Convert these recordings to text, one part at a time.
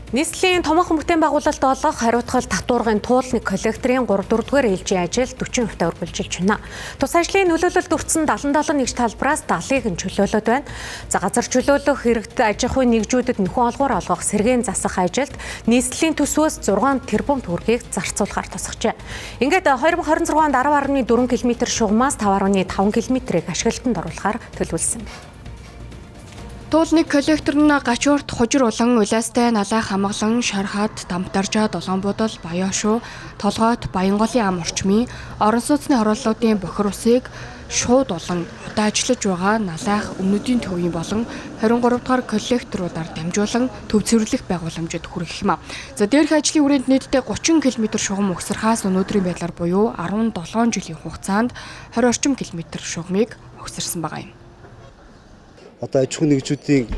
Нийслэлийн томоохон бүтээн байгуулалт олох хариуцгал татваргын туул нэг коллекторын 3 4-р ээлжийн ажил 40% та үргэлжилж байна. Тус ажлын нөлөөлөлд өртсөн 77 нэгж талбараас 70-ыг нь чөлөөлөд байна. За, газар чөлөөлөх, иргэд аж ахуйн нэгжүүдэд нөхөн олгоор олгох, сэргээн засах ажилд нийслэлийн төсвөөс 6 тэрбум төгрөгийг зарцуулахар тосгожээ. Ингээд 2026 онд 10.4 км шугамаас 5.5 км-ийг ашиглалтанд оруулахар төлөвлөсөн байна. Туул нэг коллектор нь Гачуурт, Хужир Улан, Улаастай, Налай Хамглан, Шархат, Дамтаржаа, Долоонбудал, Баяашуу, Толгойт, Баянголын ам орчмын, орон сууцны хорооллуудын бохир усыг шууд болон удаажлаж байгаа Налайх өмнөдийн төвийн болон 23 дугаар коллекторуудаар дамжуулан төв цэвэрлэх байгууламжид хүргэх юм. За, дээрх ажлын хүрээнд нийтдээ 30 км шугам угсархаас өнөөдрийн байдлаар буюу 17 жилийн хугацаанд 20 орчим км шугамыг угсарсан байгаа юм. Одоо аж ахуйн нэгжүүдийн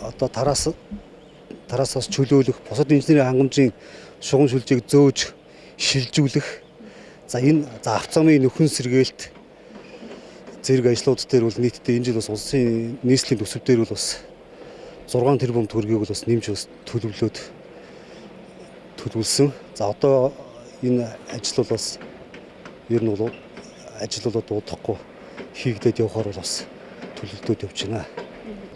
одоо тараасаас чөлөөлөх, бусад инженерийн хангамжийн шугам сүлжээг зөөж шилжүүлэх, за, энэ за авцаамын нөхөн сэргээлт зэрэг ажлууд дээр бол нийтдээ энэ жил бас улсын нийслэлийн төсөв дээр бол бас 6 тэрбум төгрөгийг бол бас нэмж бас төлөвлөөд төлөвлөсөн. За, одоо энэ ажил бол бас ер нь бол ажил бол дуудахгүй хийгдээд явахаар бол бас төлөвлөлтүүд явж байна.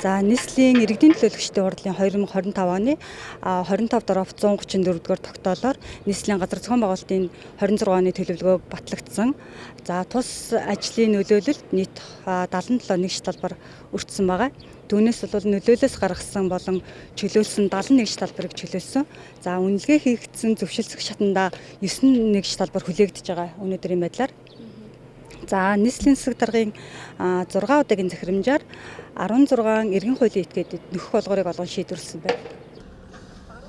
За, нийслэлийн иргэдийн төлөөлөгчдийн хурлын 2025 оны 25 дор 134 дугаар тогтоолоор нийслэлийн газар зохион байгуулалтын 26 оны төлөвлөгөөг батлагдсан. За, тус ажлын нөлөөлөлд нийт 77 нэгж талбар өртсөн байгаа. Түүнээс бол нөлөөлөөс гаргасан болон чөлөөлсөн 71 талбарыг чөлөөлсөн. За, үнэлгээ хийгдсэн зөвшөлдсөх шатанда 9 нэгж талбар хүлээгдэж байгаа өнөөдрийн байдлаар. За, нийслэлийн засаг даргын 6 удаагийн захирамжаар 16 иргэн хуулийн этгээдэд нөхөх олгорыг олгон шийдвэрлэсэн байна.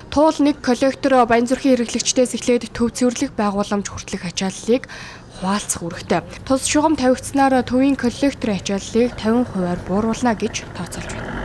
Туул нэг коллектор Баянзүрхийн хэрэглэгчдээс эхлээд төв цэвэрлэх байгууламж хүртэлх ачааллыг хуваалцах үүрэгтэй. Тус шугам тавигдсанаар төвийн коллекторын ачааллыг 50%-аар бууруулна гэж тооцоолж байна.